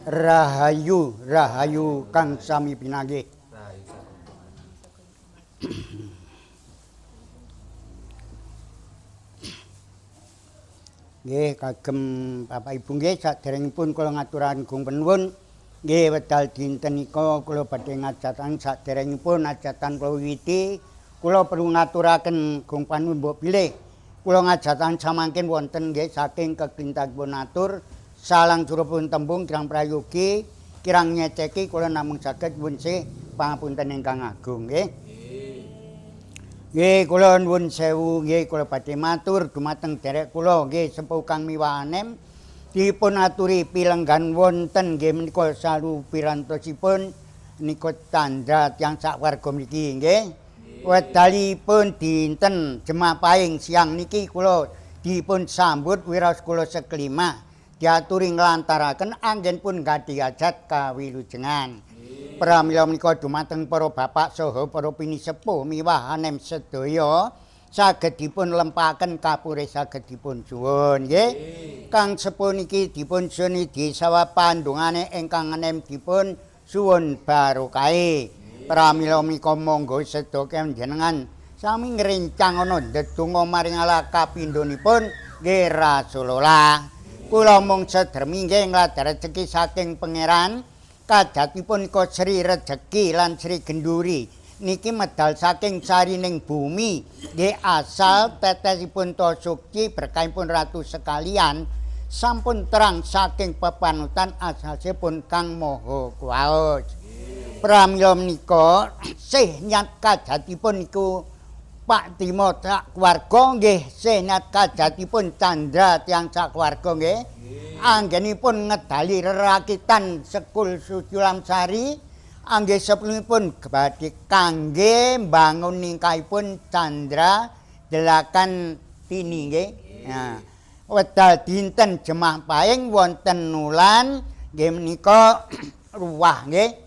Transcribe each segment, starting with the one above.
Rahayu, rahayu kang sami pinanggih. Nggih, kagem Bapak Ibu nggih saderengipun kula ngaturaken gung penuwun nggih wedal dinten nika kula badhe ngajatan saderengipun ajatan kula wiwiti kula perlu ngaturaken gung panuwun mbok bilih kula ngajatan samangkin wonten nggih saking keklintahipun atur salang surupun tembung kirang prayogi kirang nyeceki kula namung saged nyuwun sih pangapunten ingkang agung nggih. Nggih kula nuwun sewu nggih kula badhe matur dumateng derek kula nggih sepuh kang miwah anem dipun aturi pilenggan wonten nggih menika salu pirantosipun nika tandha tiyang sak warga mriki nggih. Wedalipun dinten Jemuah Paing siang niki kula dipun sambut wiraos kula sekelima diaturi nglantaraken anggenipun gadhi hajat kawilujengan. Pramila menika dumateng para bapak saha para pinisepuh miwah anem sedaya saged dipun lempaken kapure saged dipun suwun nggih. Kang sepuh niki dipun suwuni disawab pandungane ingkang anem dipun suwun barokahe. Pramila menika monggo sedaya panjenengan sami ngrencang ana ndedonga maring Allah kapindhonipun nggih Rasulullah. Kula mung sedermi nggih ngladar rejeki saking pangeran kajatipun nika Sri Rejeki lan Sri Genduri niki medal saking sarining bumi nggih asal tetesipun Tosukci berkahipun ratu sekalian sampun terang saking pepanutan asasipun Kang Maha Kuwaos. Pramila menika sih nyat kajatipun niku Pak Timo sak keluarga nggih sih nyat kajatipun Chandra tiyang sak keluarga nggih anggenipun ngedali rerakitan Sekul Suci Ulamsari angge sepunipun badhe kangge mbangun ningkahipun Chandra Delakan Tini nggih. Nah, wedal dinten Jemuah Paing wonten wulan nggih menika ruwah nggih.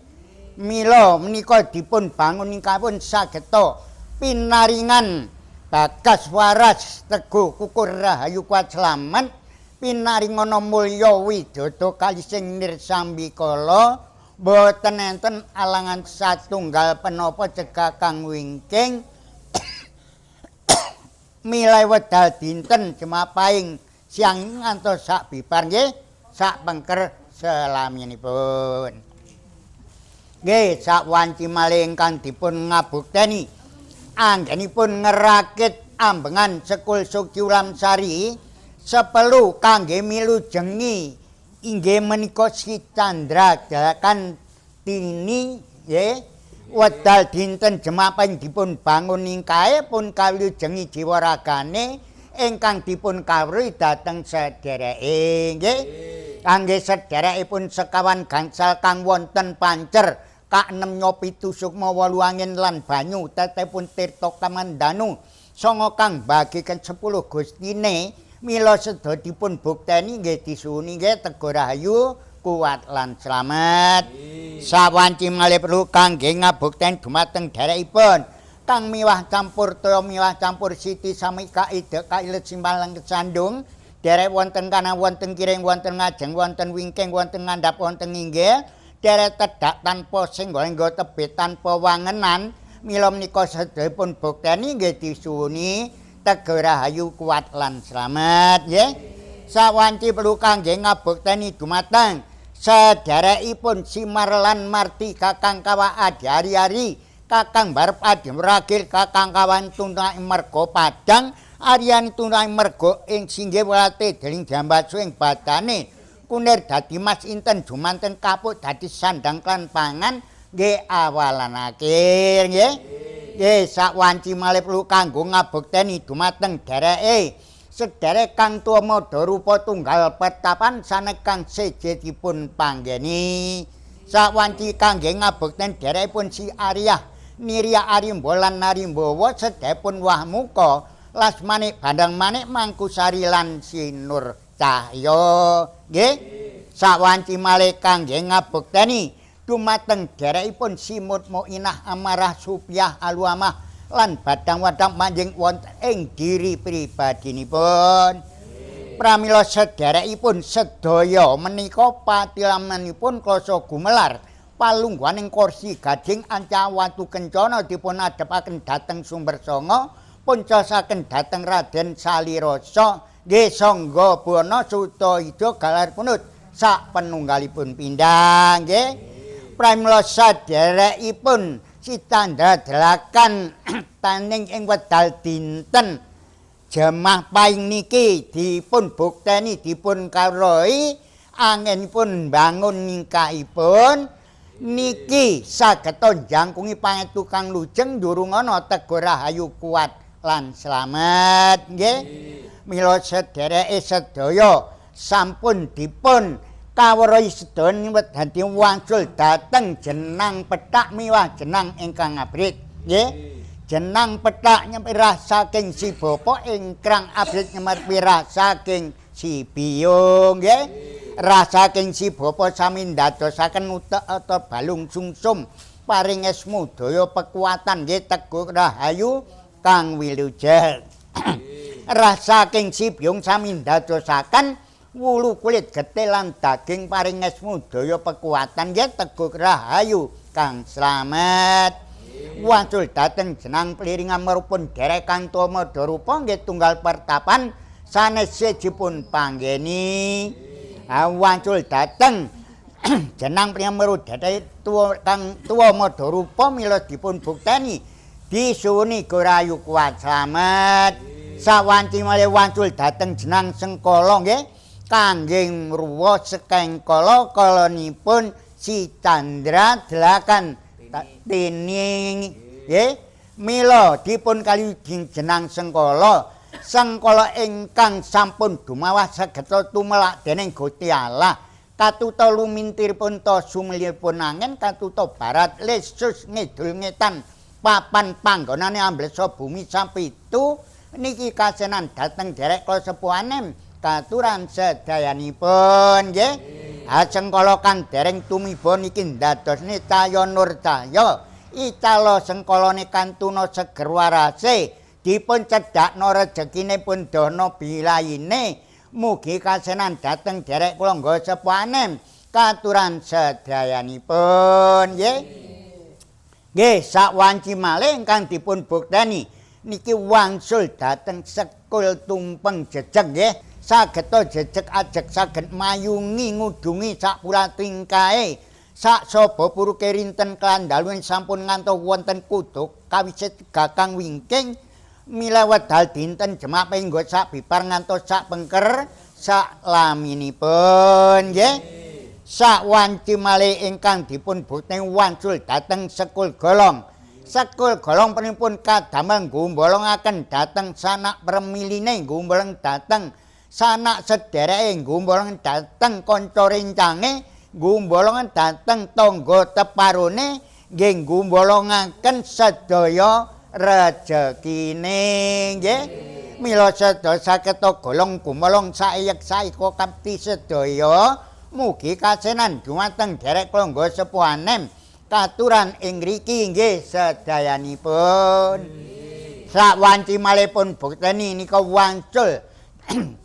Mila menika dipun bangun ningkahipun sageta pinaringan bagas waras teguh kukur rahayu kuat slamet pinaringana mulya widodo kalising nirsambikala boten enten alangan satunggal penapa cegah kang wingking milai wedal dinten Jemuah Paing siang ngantos sak bibar nggih sak pengker selaminipun nggih sak wanci malih ingkang dipun ngabukteni anggenipun ngerakit ambengan Sekul Suci Ulamsari sepelu kangge milujengi inggih menika Si Chandra Delakan Tini nggih wedal dinten Jemuah Paing dipun bangun ningkae pun kawilujengi jiwa ragane ingkang dipun kawruhi dhateng sedereke nggih kangge sederekipun sekawan gangsal kang wonten pancer kaenem nyopitu sukma wolu angin lan banyu tetepun tirta kamandanu sanga kang bagikan 10 gustine mila sedaya dipun bukteni nggih disuwuni nggih teguh rahayu kuat lan slamet. Sawanci malih perlu kangge ngabukten dumateng derekipun kang miwah campur toya miwah campur siti sami kaidek kailet simbalang kesandung derek wonten kanan wonten kiring wonten ngajeng wonten wingking wonten ngandhap wonten inggil derek tedhak tanpa senggo-enggo tebih tanpa wangenan mila menika sedayapun bukteni nggih disuwuni teguh rahayu kuat lan slamet nggih. Sawanci perlu kangge ngabukteni dumateng sederekipun Simar lan Marti kakang kawah adi ari-ari kakang barep adi ragil kakang kawan tunai merga padang aryani tunai merga ing singgih welate deling jambatsu ing badane kunir dadi mas inten jumanten kapuk dadi sandang lan pangan nggih awalan akhir nggih. Nggih sak wanci malih perlu kanggo ngabukteni dumateng dereke sederek kang tuwa madha rupa tunggal petapan sanes kang seje dipun panggeni. Sak wanci kangge ngabukteni derekipun Si Aryah Nirya Arimba lan Narimbawa sedhepun Wahmuka Lasmanik Bandang Manik Mangkusari lan Sinur Cahya nggih. Sak wanci malih kangge ngabukteni dumateng derekipun Simut Muinah Amarah Supiah Aluamah lan badang-wadang manjing wonten ing diri pribadinipun. Pramila sederekipun sedaya menika patilamanipun klasa gumelar palungguhaning kursi gading anca watu kencana dipun adepaken dhateng Sumber Sanga puncosaken dhateng Raden Salirasa nggih sangga buana suta ida galar punut sak penunggalipun pindhah nggih. Pramila sederekipun si Candra delakan taning ing wedal dinten Jemah Paing niki dipun bukteni dipun kawruhi angenipun bangun ningkahipun niki saged jangkungi pangestu kang lujeng ndurungana teguh rahayu kuat lan slamet nggih. Mila sedereke sedaya sampun dipun kawruhi sedaya wedhati wangsul dhateng jenang pethak miwah jenang ingkang abrit nggih. Jenang pethak nyempirah saking si bapa ingkang abrit nyempirah saking si biyung nggih. Rah saking si bapa sami ndadosaken utek atau balung sungsum paring esmu daya pekuatan nggih teguh rahayu kang wilujeng. Rah saking si biyung sami ndadosaken wulu kulit getih lan daging paring esmu daya pekuatan nggih teguh rahayu kang slamet. Wangsul dhateng jenang pliringan merupun derek kang tuwa madharupa nggih tunggal pertapan sanes dipun panggeni. Wangsul dhateng jenang pliringan meru derek tuwa kang tuwa madharupa mila dipun bukteni disuwuni gorayu kuat slamet. Sawanci malih wangsul dhateng jenang sengkala nggih kangge ngruwa sekengkala kalanipun si Candra delakan tining nggih. Mila dipun kali jenang sengkala sengkala ingkang sampun dumawah sageta tumelak dening Gusti Allah katuta lumintiripun ta sumilipun angin katuta barat lesus ngidul ngetan papan panggonane amblesa bumi sapitu niki kasenan dhateng derek kala sepuhanem katuran sedayanipun nggih. Sengkala kang dereng tumiba niki ndadosne cahya nur cahya icala sengkalane kantuna seger warase dipun cedhakna rejekine pun dana bilayine mugi kasenan dhateng derek kula ngga sepuhanem katuran sedayanipun nggih. Nggih sawanci malih ingkang dipun bukteni niki wangsul dhateng sekul tumpeng jejeg nggih. Sageta jejeg ajeg saged mayungi ngudungi sak puratingkae sak saba puruke rinten klandalun sampun ngantos wonten kuduk kawisit gakang wingking mila wedal dinten Jemak penggo sak bibar ngantos sak pengker sak laminipun nggih. Sak wanci malih ingkang dipun bukteni wangsul dhateng sekul golong. Sekul golong pun kadamel ngumbolongaken dhateng sanak premiline ngumbolong dhateng sanak sedereke ngumbolongan dhateng kanca rencange ngumbolongan dhateng tangga teparone nggih ngumbolongaken sedaya rejekine nggih. Mila sedaya sageta golong gumolong saeyek saika kapti sedaya mugi kasenan dumateng derek kula ngga sepuhanem katuran ing ngriki nggih sedayanipun. Sawanci malih pun bukteni nika wangsul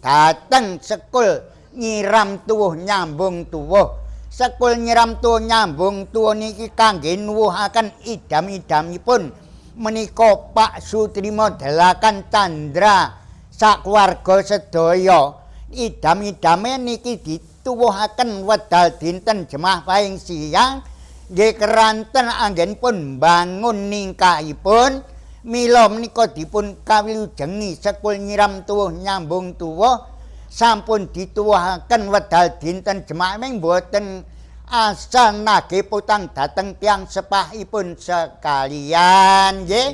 dhateng sekul nyiram tuwuh nyambung tuwuh. Sekul nyiram tuwuh nyambung tuwuh niki kangge nuwuhaken idam-idamipun menika Pak Sutrima Delakan Candra sakeluarga sedaya. Idam-idame niki dituwuhaken wedal dinten Jemah Paing siang nggih keranten anggenipun mbangun ningkahipun. Mila menika dipun kawilujengi sekul nyiram tuwuh nyambung tuwuh sampun dituwuhaken wedal dinten Jemak ming boten asal nagih putang dhateng tiyang sepahipun sekalian nggih.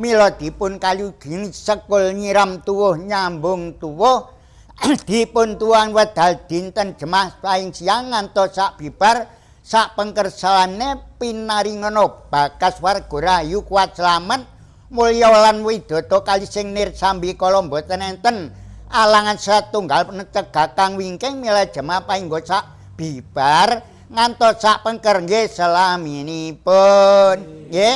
Mila dipun kawilujengi sekul nyiram tuwuh nyambung tuwuh dipun tuwuhan wedal dinten Jemak Paing siang ngantos sak bibar sak pengkersane pinaringana bakas warga rahayu kuat slamet mulya lan widodo kali sing nirsambi kala mboten enten alangan satunggal penecegah kang wingking mila Jemah Painggo sak bibar ngantos sak pengker nggih selaminipun nggih.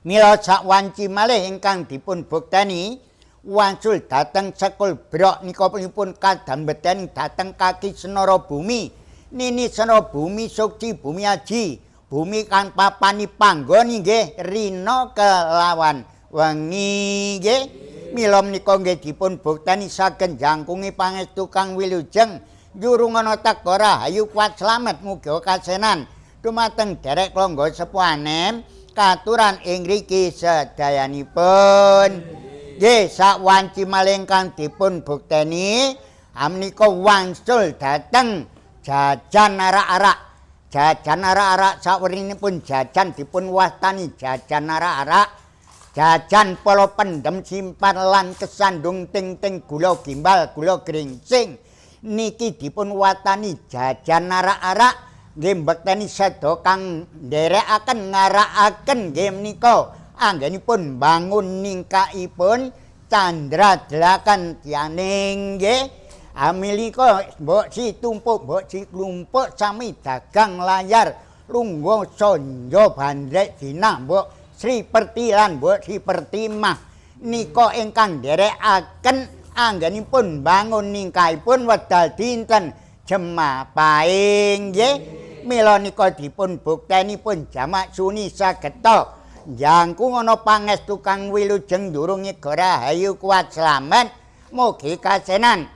Mila sak wanci malih ingkang dipun bukteni Wangsul dhateng Sekul Brok nika pun kadambeten dhateng kaki Senara Bumi. Nini Senara Bumi Sukci Bumi Aji, bumi kang papani panggon nggih rina kelawan wengi nggih. Mila menika nggih dipun bukteni saged jangkungi pangestu kang wilujeng jurungana teka rahayu kuat slamet muga kasenan dumateng derek klangga sepuh anem katuran ing mriki sedayanipun. Nggih sak wanci malih kang dipun bukteni menika wangsul dhateng jajan arak-arak. Jajan arak-arak sawerinipun jajan dipun wastani jajan arak-arak. Jajan pala pendem simpan lan kesandung ting-ting gula gimbal gula gringsing niki dipun watani jajan arak-arak nggih mbekteni seda kang nderekaken ngarakaken nggih menika anggenipun bangun ningkakipun candra delakan tianing nggih. Amilika mbok si tumpuk mbok si klumpuk sami dagang layar lungguh sanja bandrek dina mbok Sri Pertilan mbok Sri Pertimah nika ingkang nderekaken anggenipun bangun ningkahipun wedal dinten Jemah Paing nggih. Mila nika dipun bukteni pun jamak suni sageta jangkung ana pangestu kang wilujeng durung nyega rahayu kuat slamet mugi kasenan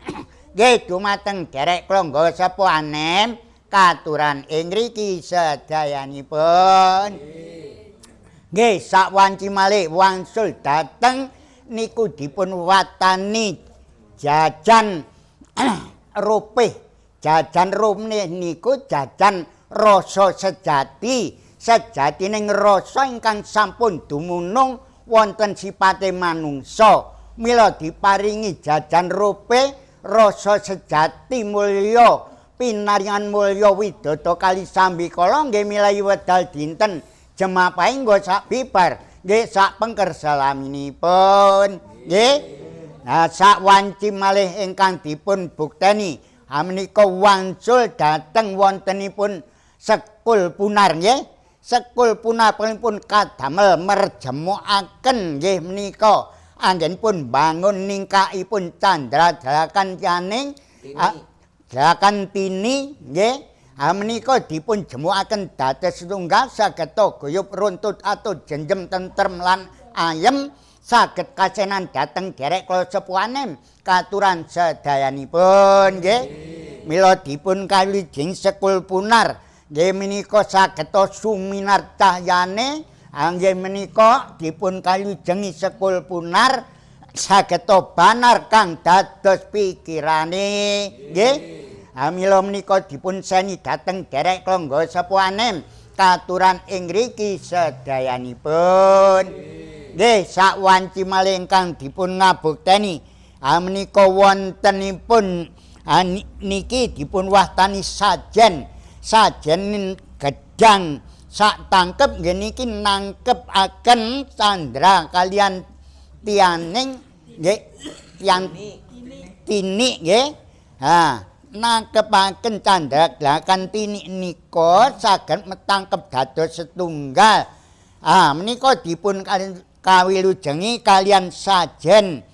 nggih dumateng derek klangga sepuh anem katuran ing mriki sedayanipun. Nggih sak wanci malih wangsul dhateng niku dipun watani jajan rupih. Jajan rupih niku jajan rasa sejati, sejatining rasa ingkang sampun dumunung wonten sipate manungsa. Mila diparingi jajan rupih rasa sejati mulya pinaringan mulya widodo kali sambikala nggih milai wedal dinten Jemah Paing nggo sak bibar nggih sak pengker salaminipun nggih. Nah sak wanci malih ingkang dipun bukteni menika wangsul dhateng wontenipun Sekul Punar nggih. Sekul Punar pun kadamel merjemukaken nggih menika anggenipun bangun ningkakipun candra dalakan tianing dalakan tini nggih. Menika dipun jemukaken dados setunggal saged guyub runtut atau jenjem tentrem lan ayem saged kasenan dhateng derek kula sepuhanem katuran sedayanipun nggih. Mila dipun kawijing Sekul Punar nggih menika saged suminar cahyane nggih menika dipun kawijengi Sekul Punar saged banar kang dados pikirane nggih. Mila menika dipun seni dhateng derek klangga sepuhanem katuran ing mriki sedayanipun. Nggih sak wanci malih ingkang dipun ngabukteni menika wontenipun niki dipun wastani sajen. Sajen gedang sak tangkep nggih niki nangkepaken candra kalian tianing nggih tiang tini nggih. Ha nangkepaken candra delakan tini nika saged metangkep dados setunggal. Menika dipun kawilujengi kalian sajen.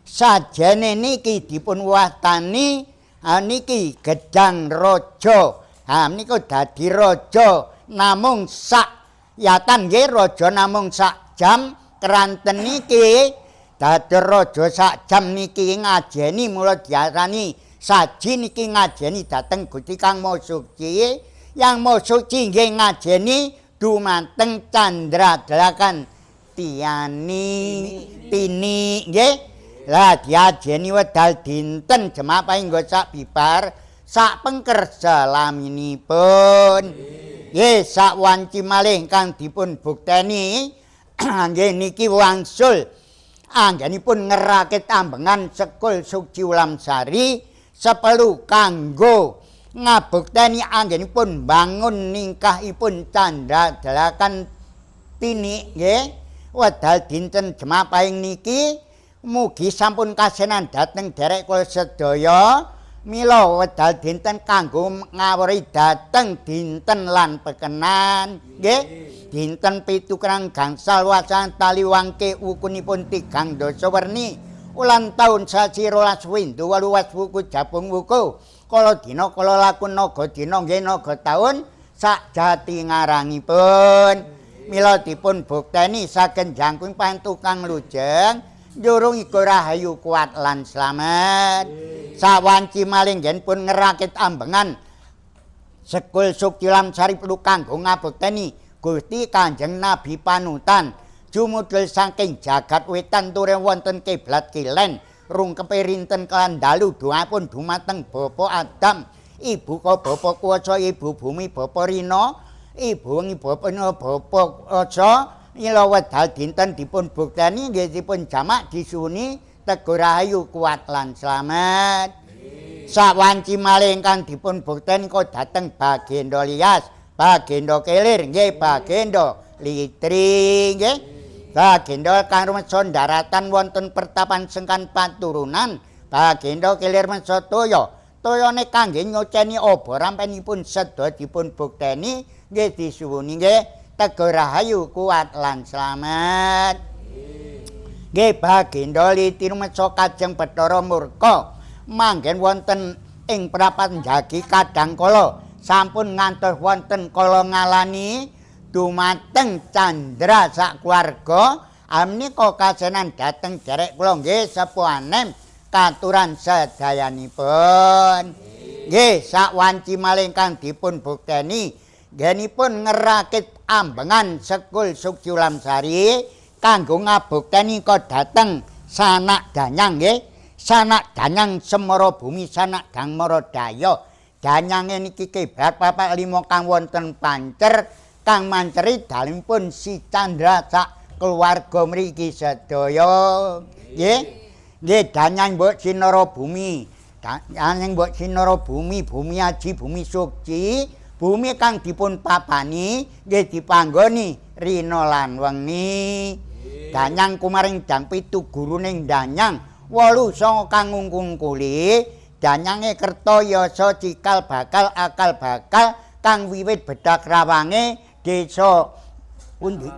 Sajene niki dipun wastani niki gedang raja. Menika dadi raja namung sak yatan nggih raja namung sak jam keranten niki dadi raja sak jam niki ngajeni mula diarani saji niki ngajeni dhateng Gusti Kang Maha Suci. Yang Maha Suci nggih ngajeni dumateng candra delakan tiani tini nggih. Lah diajeni wedal dinten Jemah Paing nggo sak bibar sak pengker selaminipun. Nggih sak wanci malih kang dipun bukteni nggih niki wangsul anggenipun ngerakit ambengan Sekul Suci Ulamsari sepelu kanggo ngabukteni anggenipun bangun ningkahipun candra delakan tini nggih. Wedal dinten Jemah Paing niki mugi sampun kasenan dhateng derek kula sedaya. Mila wedal dinten kanggo ngawruhi dhateng dinten lan pekenan nggih. Dinten 7 kirang gangsal wasan tali wangke wukunipun 3 dasa werni. Ulang taun sasi 12 windu 18 wuku jabung wuku. Kala dina kala lakun naga dina nggih naga taun sak jati ngarangipun. Mila dipun bukteni saking jangkung pantukang lujeng njurung iga rahayu kuat lan slamet. Sawanci malih nggen pun ngerakit ambengan Sekul Sukti Lamsari perlu kanggo ngabekteni Gusti Kanjeng Nabi panutan jumudul saking jagat wetan ture wonten kiblat kilen rungkepe rinten kelan dalu doapun dumateng Bapak Adam, Ibu ka Bapak Kuwasa, Ibu Bumi Bapak Rina, Ibu wengi Bapak Bapak Aja. Ila wedal dinten dipun bukteni nggih dipun jamak disuwuni teguh rahayu kuat lan slamet. Sawanci malih ingkang dipun bukteni kok dhateng Bagenda Lias, Bagenda Kelir nggih Bagenda Litri nggih. Bagenda kang rumesa daratan wonten pertapan sengkan paturunan, Bagenda Kelir mesa toya. Toyane kangge nyoceni obor rampenipun sedaya dipun bukteni nggih disuwuni nggih teguh rahayu kuat lan slamet. Nggih Bagenda Litri rumesa Kajeng Bathara Murka manggen wonten ing prapat njagi kadang kala sampun ngantos wonten kala ngalani dumateng Candra sakeluarga menika kasenan dhateng derek kula nggih sepuh anem katuran sedayanipun. Nggih sakwanci malih ingkang dipun bukteni nggenipun ngerakit ambengan Sekul Sukti Ulamsari kanggo ngabukteni kok dhateng sanak danyang nggih. Sanak danyang Semara Bumi, sanak dang Maradaya. Danyange niki kiblat papat lima kang wonten pancer, kang manceri dalemipun si Candra sak keluarga mriki sedaya. Nggih. Nggih danyang Mbok Sinara Bumi. Danyang Mbok Sinara Bumi, Bumi Aji, Bumi Suci, bumi kang dipun papani nggih dipanggoni rina lan wengi. Danyang kumaring dang pitu guruning danyang 8 sanga kang ngungkuli danyange kerta yasa cikal bakal akal bakal kang wiwit bedak rawange desa pundi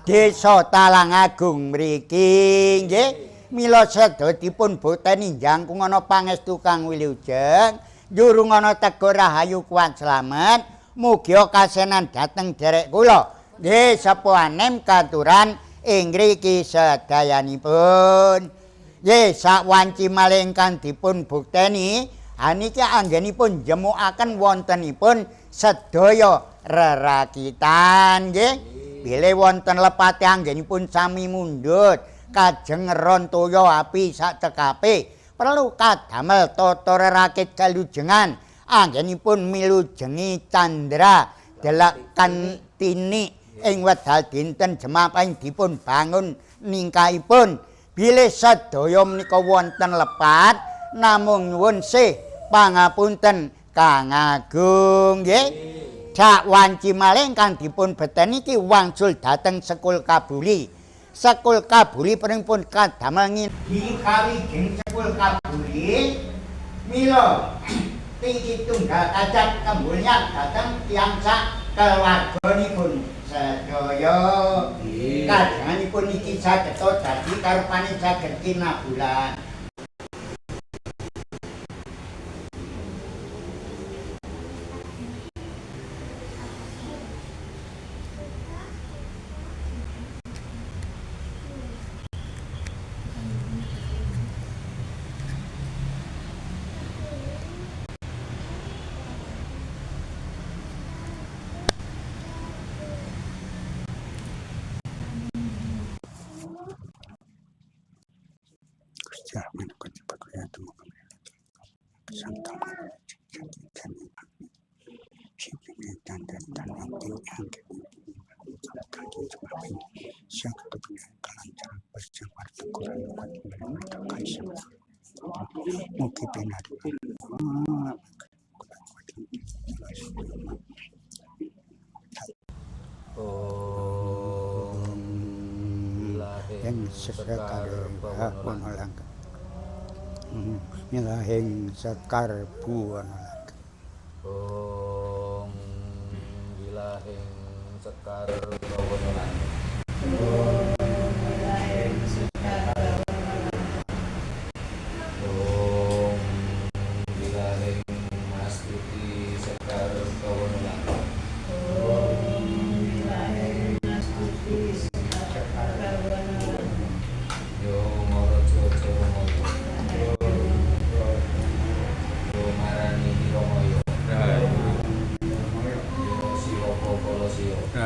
desa Talangagung mriki nggih. Mila sedaya dipun bukteni jangkung ana pangestu kang wilujeng njurung ana teguh rahayu kuat slamet mugia kasenan dhateng derek kula nggih sepuh anem katuran ing ngriki sedayanipun. Nggih sakwanci malih ingkang dipun bukteni aniki anggenipun jemukaken wontenipun sedaya rerakitan nggih. Bilih wonten lepate anggenipun sami mundhut kajeng ngeron toya api sak cekape perlu kadamel tata rerakit kalujengan anggenipun milujengi Candra delakan tini ing wedal dinten jemapaing dipun bangun ningkahipun. Bilih sedaya menika wonten lepat namung nyuwun sih pangapunten Kang Agung nggih. Sak wanci malih ingkang dipun beteni iki wangsul dhateng Sekul Kabuli. Sekul Kabuli pun kadamel ngikawijeng Sekul Kabuli mila tinggi tunggal kacak kembulnya dhateng tiyang sak keluarganipun sedaya. Kajenganipun iki saged dadi karepane saged kinabulan. Milahing sekar buwana langgeng. Om milahing sekar buwana langgeng. Om milahing sekar buwana langgeng.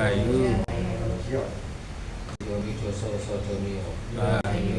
Rahayu. Rahayu.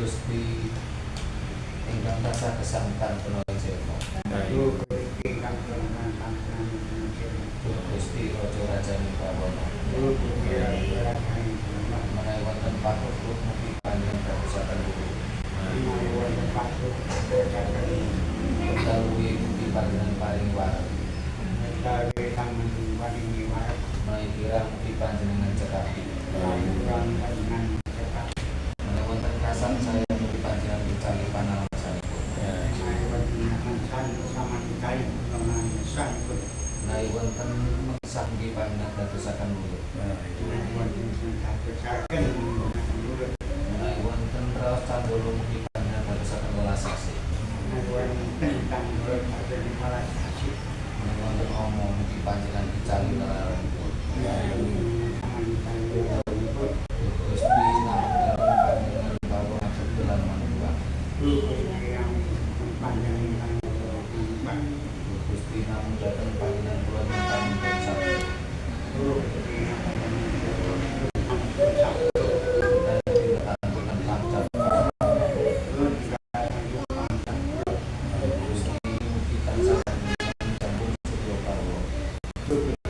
Gusti ingkang tansah gesang tanpa sirna. Gusti Raja Rajaning Bawana. Menawi wonten patut mugi panjenengan dadosaken guru. Menawi mugi panjenengan paring wareg. Menawi kirang mugi panjenengan cekapi. Menawi wonten kasan saya mugi panjenengan dicali panalangsanipun. Menawi wonten mengsah mugi panjenengan dadosaken lulur. Menawi wonten raos candala mugi panjenengan dadosaken welas asih. Menawi wonten ama mugi panjenengan dicali lelaranipun. Gusti namung dalem panjenengan kawula ngabetul lan manembah. Gusti namung dhateng panjenengan kula nyuwun panuntun sabda. Gusti mugi tansah panjenengan jangkung sedaya kawula.